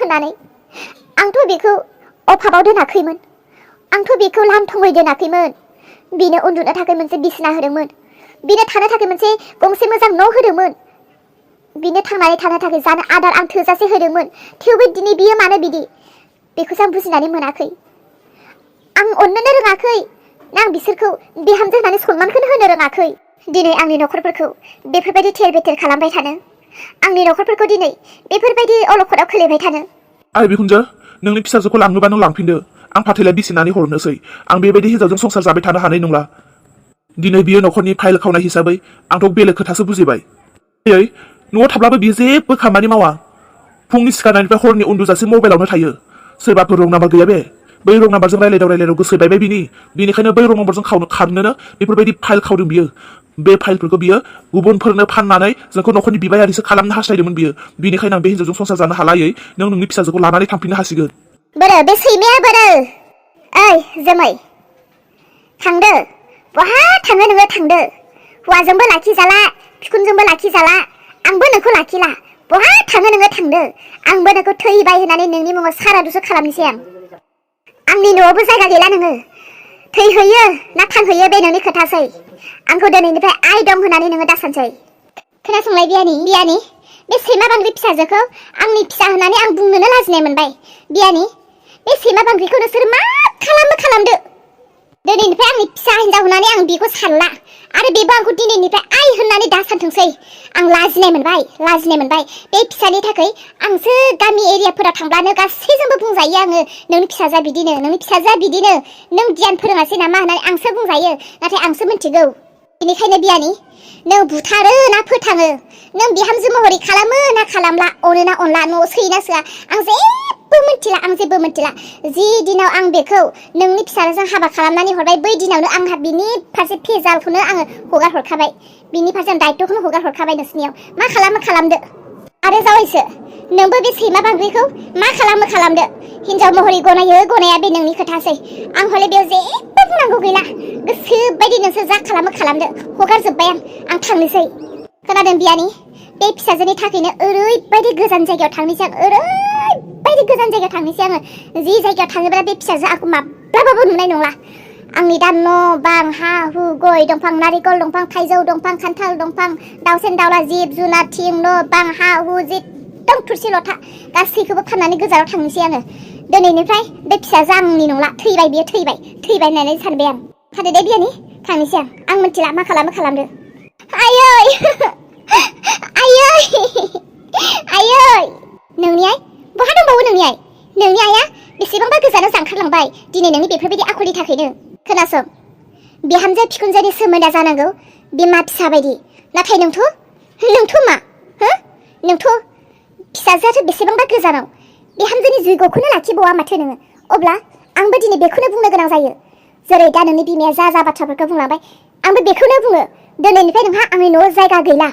होननानै आंथ' बेखौ अभाबाव दोनाखैमोन आंथ' बेखौ लांथङै दोनाखैमोन बिनो उन्दुनो थाखाय मोनसे बिसिना होदोंमोन बिनो थानो थाखाय मोनसे गंसे मोजां न' होदोंमोन बिनो थांनानै थानो थाखाय जानो आदार आं थोजासे होदोंमोन थेवबो दिनै बियो मानो बिदि बेखौसो आं बुजिनानै मोनाखै आं अननोनो रोङाखै आं बिसोरखौ बिहामजो होननानै सनमानखौनो होनो रोङाखै दिनै आंनि नखरफोरखौ बेफोरबायदि थेर बेथेर खालामबाय थानो आंनि नखरफोरखौ दिनै बेफोरबायदि अलखदाव खोलैबाय थानो आइ बिखुनजो नोंनि फिसाजोखौ लांनोबा नों लांफिनदो आं फाथैलाय बिसिनानै हरनोसै आं बेबायदि हिनजावजों संसार जाबाय थानो हानाय नंला दिनै बियो नखरनि फाइल खावनाय हिसाबै आंथ' बेलेग खोथासो बुजिबाय न'आव थाब्लाबो बियो जेबो खामानि मावा फुंनि सिखारनायनिफ्राय हरनि उन्दुजासे मबाइलावनो थायो सोरबाफोर रं नाम्बार गैया बे बै रं नाम्बारजों रायलायदाव गोसो बायबाय बिनिखायनो बै रं नाम्बारजों खारनोनो बेफोरबायदि फाइल खावदों बियो बे फाइलफोरखौ बियो गुबुनफोरनो फाननानै जोंखौ नखरनि बिबायारिसो खालामनो हास्थायदोंमोन बियो बिनिखायनो आं बे हिनजावजों संसार जानो हालायै नों नोंनि फिसाजोखौ लानानै थांफिननो हासिगोन बोरो बे सैमाया बोरो ओइ जोमै थांदो बहा थाङो नोङो थांदो हौवाजोंबो लाखिजाला बिखुनजोंबो लाखिजाला आंबो नोंखौ लाखिला बहा थाङो नोङो थांदो आंबो नोंखौ थैबाय होननानै नोंनि मुङाव सारादुसो खालामनोसै आंनि न'आवबो जायगा गैला नोङो थैहैयो ना थांहैयो बे नोंनि खोथासै आंखौ दिनैनिफ्राय आइ दं होननानै नोङो दासानसै खोनासंलाय बियानि बे सैमा बांग्रि फिसाजोखौ आंनि फिसा होननानै आं बुंनोनो लाजिनाय मोनबाय बियानि बे सैमा बांग्रिखौ नोंसोर मा खालामदो दिनैनिफ्राय आंनि फिसा हिनजाव होननानै आं बेखौ सानला आरो बेबो आंखौ दिनैनिफ्राय आइ होननानै दा सानथोंसै आं लाजिनाय मोनबाय बे फिसानि थाखाय आंसो गामि एरियाफोराव थांब्लानो गासैजोंबो बुंजायो आङो नोंनि फिसाजोआ बिदिनो नों गियान फोरोङासै नामा होननानै आंसो बुंजायो नाथाय आंसो मिथिगौ बेनिखायनो बियानि नों बुथारो ना फोथाङो नों बिहामजो महरै खालामो ना खालामला अनो ना अनला न'आव सोयो ना सोआ आं जेबो मिथिला जि दिनाव आं बेखौ नोंनि फिसाजों हाबा खालामनानै हरबाय बै दिनावनो आंहा बिनि फारसे फेजालखौनो आङो हगार हरखाबाय बिनि फारसे दायित्वखौनो हगार हरखाबाय नोंसिनियाव मा खालामदो आरो जावैसो नोंबो बे सैमा बांग्रिखौ मा खालामदो हिनजाव महरै गनायो गनाया बे नोंनि खोथासै आं हले बेयाव जेबो बुंनांगौ गैला गोसो बायदि नोंसोर जा खालामदो हगारजोब्बाय आं थांनोसै खोनादों बियानि बे फिसाजोनि थाखायनो ओरैबायदि गोजान जायगायाव थांनोसै आङो जि जायगायाव थाङोब्ला बे फिसाजो आंखौ माब्लाबाबो नुनाय नंला आंनि दा न' बां हा हु गय दंफां नारिखल दंफां थाइजौ दंफां खान्थाल दंफां दाउसेन दाउला जिब जुनार थिं न' बां हा हु एकदम थुरसि लथा गासैखौबो फाननानै गोजानाव थांनोसै आङो दिनैनिफ्राय बे फिसाजो आंनि नंला थैबाय होननानै सानबाय आं थादो दे बियानि थांनोसै आं मिथिला मा खालामदो आयै नोंनि आइ बहा दंबावो नोंनि आइया बेसेबांबा गोजानाव जांखारलांबाय दिनै नोंनि बेफोरबायदि आखलनि थाखायनो खोनासं बिहामजो बिखुनजोनि सोमोन्दोआ जानांगौ बिमा फिसा बायदि नाथाय नोंथ' मा नोंथ' फिसाजोआथ' बेसेबांबा गोजानाव बिहामजोनि जैग'खौनो लाखिबावा माथो नोङो अब्ला आंबो दिनै बेखौनो बुंनो गोनां जायो जेरै दा नोंनि बिमाया जा बाथ्राफोरखौ बुंलांबाय आंबो बेखौनो बुङो दिनैनिफ्राय नोंहा आंनि न'आव जायगा गैला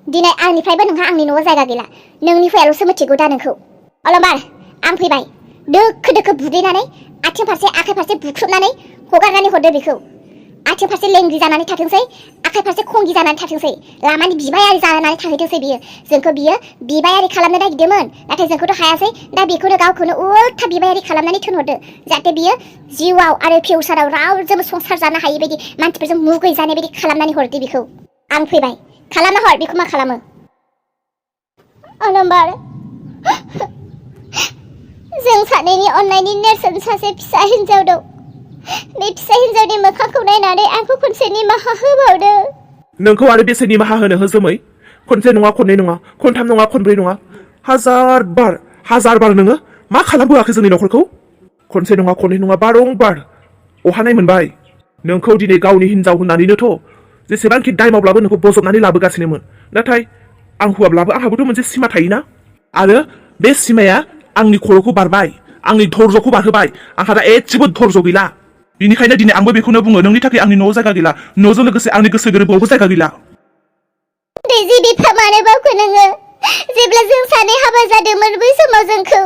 दिनै आंनिफ्रायबो नोंहा आंनि न'आव जायगा गैला नोंनिफ्रायल'सो मिथिगौ दा नोंखौ अलंबार आं फैबाय दोखो बुग्लिनानै आथिं फारसे आखाइ फारसे बुख्रुबनानै हगारनानै हरदो बेखौ आथिं फारसे लेंग्रि जानानै थाथोंसै आखाइ फारसे खंगि जानानै थाथोंसै लामानि बिबायारि जानानै थाहैथोंसै बियो जोंखौ बियो बिबायारि खालामनो नागिरदोंमोन नाथाय जोंखौथ' हायासै दा बेखौनो गावखौनो उल्था बिबायारि खालामनानै थिनहरदो जाहाथे बियो जिउआव आरो फिउचाराव रावजोंबो संसार जानो हायै बायदि मानसिफोरजों मुगै जानाय बायदि खालामनानै हरदो बेखौ आं फैबाय खालामना हर बेखौ मा खालामो अलंबार जों सानैनि अननायनि नेरसोन सासे फिसा हिनजाव दं बे फिसा हिनजावनि मोखांखौ नायनानै आंखौ खनसे निमाहा होबावदो नोंखौ आरो बेसे निमाहा होनो जोमै खनसे नङा खननै नङा खनथाम नङा खनब्रै नङा हाजार बार नोङो मा खालामबोआखै जोंनि न'खरखौ खनसे नङा खननै नङा बारंबार अहानाय मोनबाय नोंखौ दिनै गावनि हिनजाव होननानैनोथ' जेसेबांखि दाय मावब्लाबो नोंखौ बजबनानै लाबोगासिनोमोन नाथाय आं हौवाब्लाबो आंहाबोथ' मोनसे सिमा थायोना आरो बे सिमाया आंनि खर'खौ बारबाय आंनि धर्जखौ बारहोबाय आंहा दा एसेबो धर्ज गैला बिनिखायनो दिनै आंबो बेखौनो बुङो नोंनि थाखाय आंनि न'आव जायगा गैला न'जों लोगोसे आंनि गोसो गोरबोआवबो जायगा गैला दैजि बिफा मानो बावखो नोङो जेब्ला जों सानै हाबा जादोंमोन बै समाव जोंखौ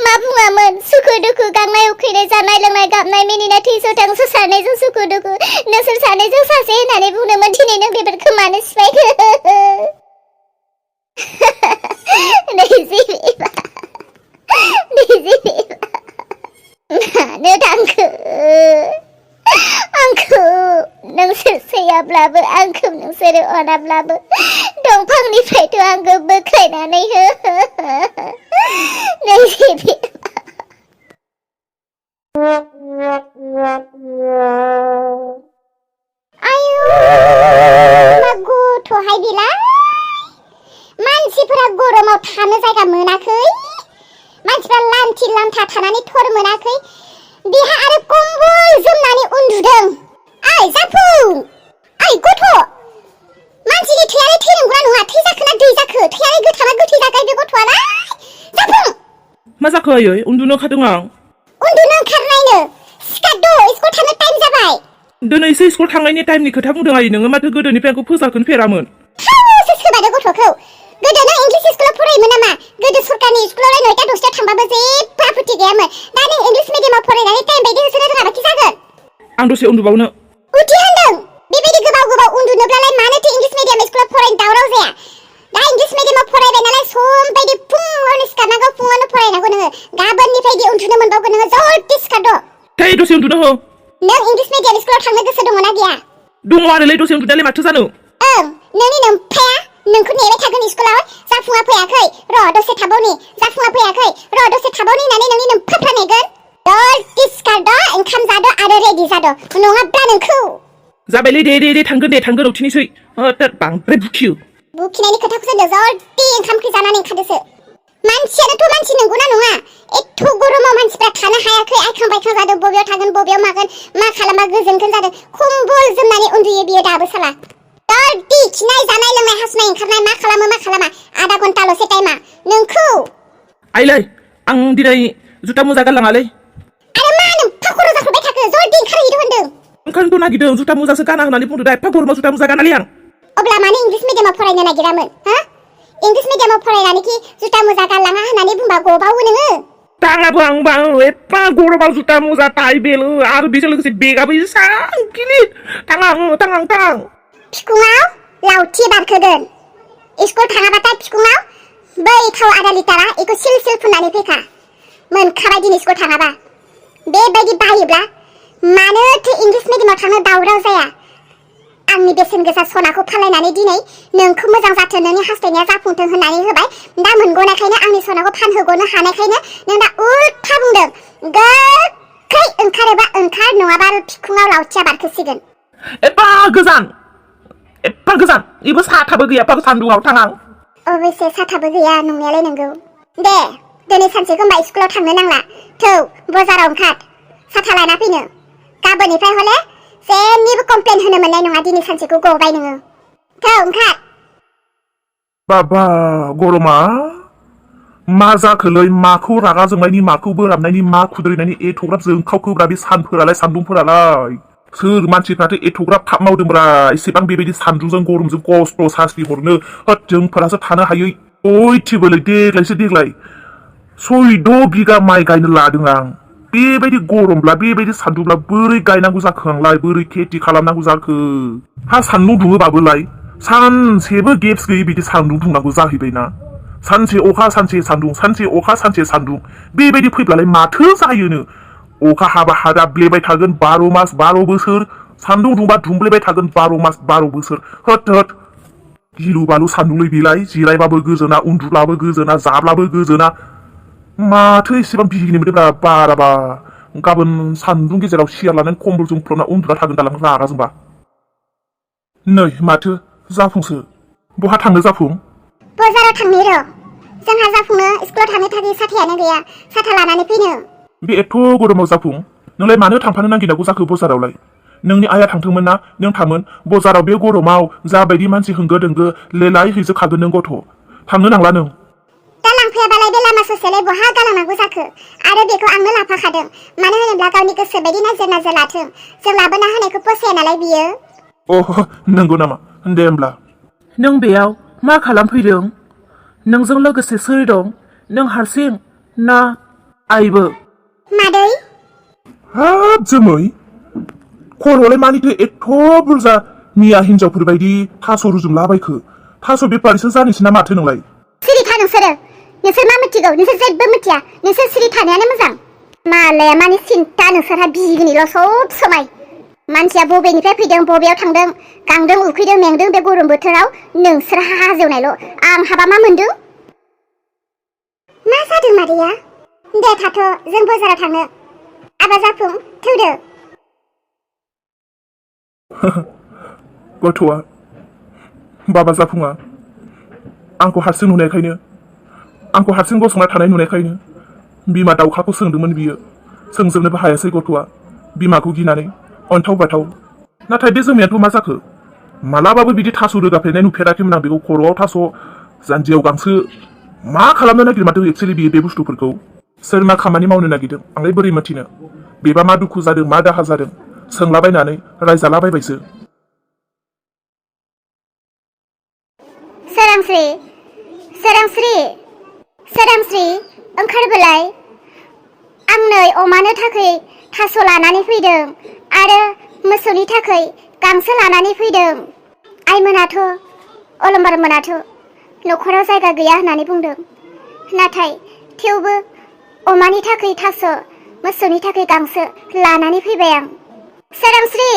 मा बुङामोन सुखु दुखु गांनाय उखैनाय जानाय लोंनाय गाबनाय मिनिनाय थैस' थांस' सानैजों सुखु दुखु नोंसोर सानैजों सासे होननानै बुंदोंमोन दिनै नों बेफोरखौ मानो सिफायखो दैजि बिफा आंखौ नोंसोर सैयाब्लाबो आंखौ नोंसोरो अनाब्लाबो दंफांनिफ्रायथ' आंखौ बोख्लायनानै हो नैबे आयु मा गथ'हाय बेलाय मानसिफोरा गरमाव थानो जायगा मोनाखै मानसिफ्रा लान्थि लान्था थानानै थर मोनाखै बेहा आरो कम्बल जोमनानै उन्दुदों ओइ जाफुं ओइ गथ' मानसिनि थैयालाय थै नंगौना नङा थै जाखो ना दै जाखो थैयालाय गोथाङा गोथै जाखायो बे गथ'आलाय जाफुं मा जाखो आयै उन्दुनो ओंखारदों आं उन्दुनो ओंखारनायनो सिखारद' स्कुल थांनो टाइम जाबाय दिनैसो स्कुल थांनायनि टाइमनि खोथा बुंदों आयै नोङो माथो गोदोनिफ्राय आंखौ फोजाखोनो फेरामोन थावसो सोबाय गथ'खौ गोदो नों इंलिस स्कुलाव फरायोमोन नामा गोदो सरकारनि स्कुलावलाय 9टा 10टायाव थांबाबो जेबो आपत्ति गैयामोन दा नों इंलिस मिडियामाव फरायनानै टाइम बायदि होसोनो रोङाबा खि जागोन आं दसे उन्दुबावनो उथि होनदों बेबायदि गोबाव उन्दुनोब्लालाय मानोथो इंलिस मिडियाम स्कुलाव फरायनो दावराव जाया दा इंलिस मिडियामाव फरायबाय नालाय सम बायदि फुङावनो सिखारनांगौ फुङावनो फरायनांगौ नोङो गाबोननिफ्राय दि उन्दुनो मोनबावगोन नोङो जल्दि सिखारद' थै दसे उन्दुनो हो नों इंलिस मिडियाम स्कुलाव थांनो गोसो दङ ना गैया दङ आरोलै दसे उन्दुनायालाय माथो जानो नोंनि नोमफाया नोंखौ नेबाय थागोन स्कुलाव जाफुङा फैयाखै र' दसे थाबावनि जाफुङा फैयाखै र' दसे थाबावनि होननानै नोंनि नोमफाफ्रा नेगोन जल्दि सिखारद' ओंखाम जाद' आरो रेडि जाद' नङाब्ला नोंखौ जाबायलै दे थांगोन उथिनोसै बांद्राय बुखियो बुखिनायनि खोथाखौ जोंनो जल्दि ओंखाम ओंख्रि जानानै ओंखारदोसो मानसियानोथ' मानसि नंगौना नङा एथ' गरमाव मानसिफ्रा थानो हायाखै आइखां बायखां जादों बबेयाव थागोन बबेयाव मागोन मा खालामा गोजोनगोन जादों कम्बल जोमनानै उन्दुयो बियो दाबो साला जल्दि खिनाय जानाय लोंनाय हासुनाय ओंखारनाय मा खालामा आधा घन्टाल'सो टाइमा नोंखौ आइलै आं दिनै जुथा मुजा गानलाङालै आरो मा नों फाखर जाख्रबाय थाखो जल्दि ओंखारहैदो होनदों ओंखारनोथ' नागिरदों जुथा मुजासो गाना होननानै बुंदो दा एफा गरमाव जुथा मुजा गानालै आं अब्ला मानो इंलिस मिडियामाव फरायनो नागिरामोन हा इंलिस मिडियामाव फरायनानैखि जुथा मुजा गानलाङा होननानै बुंबा गबावो नोङो दाङाबो आंबा एफा गरमाव जुथा मुजा टाइ बेल आरो बेजों लोगोसे बेगाबो एसां गिलिर थाङां फिकुङाव लावथि बारखोगोन स्कुल थाङाबाथाय फिकुङाव बै थाव आधा लिटारा एखौ सिल फुननानै फैखा मोनखाबाय दिनै स्कुल थाङाबा बेबायदि बायोब्ला मानोथो इंलिस मिडियामाव थांनो दावराव जाया आंनि बेसेन गोसा सनाखौ फानलायनानै दिनै नोंखौ मोजां जाथों नोंनि हास्थायनाया जाफुंथों होननानै होबाय दा मोनगनायखायनो आंनि सनाखौ फानहोगनो हानायखायनो नों दा उल्था बुंदों गोख्रै ओंखारोबा ओंखार नङाबा फिकुङाव लावथिया बारखोसिगोन एफा गोजान इबो साथाबो गैया एफा सान्दुङाव थाङां अबयसे साथाबो गैया नंनायालाय नंगौ दे दिनै सानसेखौ होमबा स्कुलाव थांनो नांला थौ बाजाराव ओंखार साथा लाना फैनो गाबोननिफ्राय हले जेनिबो कमप्लेन होनो मोननाय नङा दिनै सानसेखौ गबाय नोङो थौ ओंखार बाबा गरमा मा जाखोलै माखौ रागा जोंनायनि माखौ बोराबनायनि मा खुद्रिनायनि एथ'ग्राब जोंखावखोब्रा बे सानफोरालाय सान्दुंफोरालाय सोर मानसिफ्राथ' एथ'ग्राब थाब मावदोंब्रा एसेबां बेबायदि सान्दुंजों गरमजों खस्थ' सास्ति हरनो होद जोंफोरासो थानो हायै बयथिबोलै देग्लाय 6 बिगा माइ गायनो लादों आं बेबायदि गरमब्ला बेबायदि सान्दुंब्ला बोरै गायनांगौ जाखो आंलाय बोरै खेथि खालामनांगौ जाखो हा सान्दुं दुङोबाबोलाय सानसेबो गेप्स गैयै बिदि सान्दुं दुंनांगौ जाहैबायना सानसे अखा सानसे सान्दुं सानसे अखा सानसे सान्दुं बेबायदि फैब्लालाय माथो जायोनो अखा हाबा हादाब्लेबाय थागोन 12 मास 12 बोसोर सान्दुं दुंबा दुंब्लेबाय थागोन 12 मास 12 बोसोर होद गिलु बालु सान्दुंलै बेलाय जिरायबाबो गोजोना उन्दुब्लाबो गोजोना जाब्लाबो गोजोना माथो एसेबां बिगिनो मोनदोंब्रा बाराबा गाबोन सान्दुं गेजेराव सियार लानानै कम्बल जोमफ्रना उन्दुना थागोन दालां रागा जोंबा नै माथो जाफुंसो बहा थांनो जाफुं बाजाराव थांनि र' जोंहा जाफुंनो स्कुलाव थांनो थाखाय साथायानो गैया साथा लानानै फैनो बे एथ' गरमाव जाफुं नोंलाय मानो थांफानो नागिरनांगौ जाखो बाजारावलाय नोंनि आइया थांथोंमोन ना नों थांमोन बाजाराव बे गरमाव जाबायदि मानसि होंगो दोंगो लेलाय हैजोखागोन नों गथ' थांनो नांला नों दा लांफैयाबालाय बे लामा ससेयालाय बहा गालांनांगौ जाखो आरो बेखौ आंनो लाफाखादों मानो होनोब्ला गावनि गोसो बायदि नाजेर लाथों जों लाबोना होनायखौ फसाया नालाय बियो अह नंगौ नामा दे होमब्ला नों बेयाव मा खालामफैदों नोंजों लोगोसे सोर दं नों हारसिं ना आइबो मादै हाब जोमै खर'लाय मानिथो एथ' बुरजा मिया हिनजावफोर बायदि थास' रुजुमलाबायखो थास' बेफारिसो जानोसै ना माथो नोंलाय सिरि था नोंसोर मा मिथिगौ नोंसोर जेबो मिथिया नोंसोर सिरि थानायानो मोजां मालाया मानि सिन्था नोंसोरहा बिगिनिल' सब समाय मानसिया बबेनिफ्राय फैदों बबेयाव थांदों गांदों उखैदों मेंदों बे गरम बोथोराव नोंसोरहा हाजेवनायल' आं हाबा मा मोनदों मा जादों मादैया दे थाथ' जों बाजाराव थाङो आबा जाफुं थौदो गथ'आ बाबा जाफुङा आंखौ हारसिं नुनायखायनो आंखौ हारसिं गसंना थानाय नुनायखायनो बिमा दाउखाखौ सोंदोंमोन बियो सोंजोबनोबो हायासै गथ'आ बिमाखौ गिनानै अन्थाव बाथाव नाथाय बे जोमैयाथ' मा जाखो मालाबाबो बिदि थास' रोगाफ्लेनाय नुफेराखैमोन आं बेखौ खर'आव थास' जानजियाव गांसो मा खालामनो नागिरमारदों एक्सुवेलि बियो बे बुस्थुफोरखौ सोर मा खामानि मावनो नागिरदों आंलाय बोरै मिथिनो बेबा मा दुखु जादों मा दाहा जादों सोंलाबायनानै रायजालाबायबायसो सोरांस्रि सोरांस्रि सोरांस्रि ओंखारबोलाय आं नै अमानो थाखाय थास' लानानै फैदों आरो मोसौनि थाखाय गांसो लानानै फैदों आइमोनाथ' अलंबार मोनाथ' न'खराव जायगा गैया होननानै बुंदों नाथाय थेवबो अमानि थाखाय थास' मोसौनि थाखाय गांसो लानानै फैबाय आं सोरांस्रि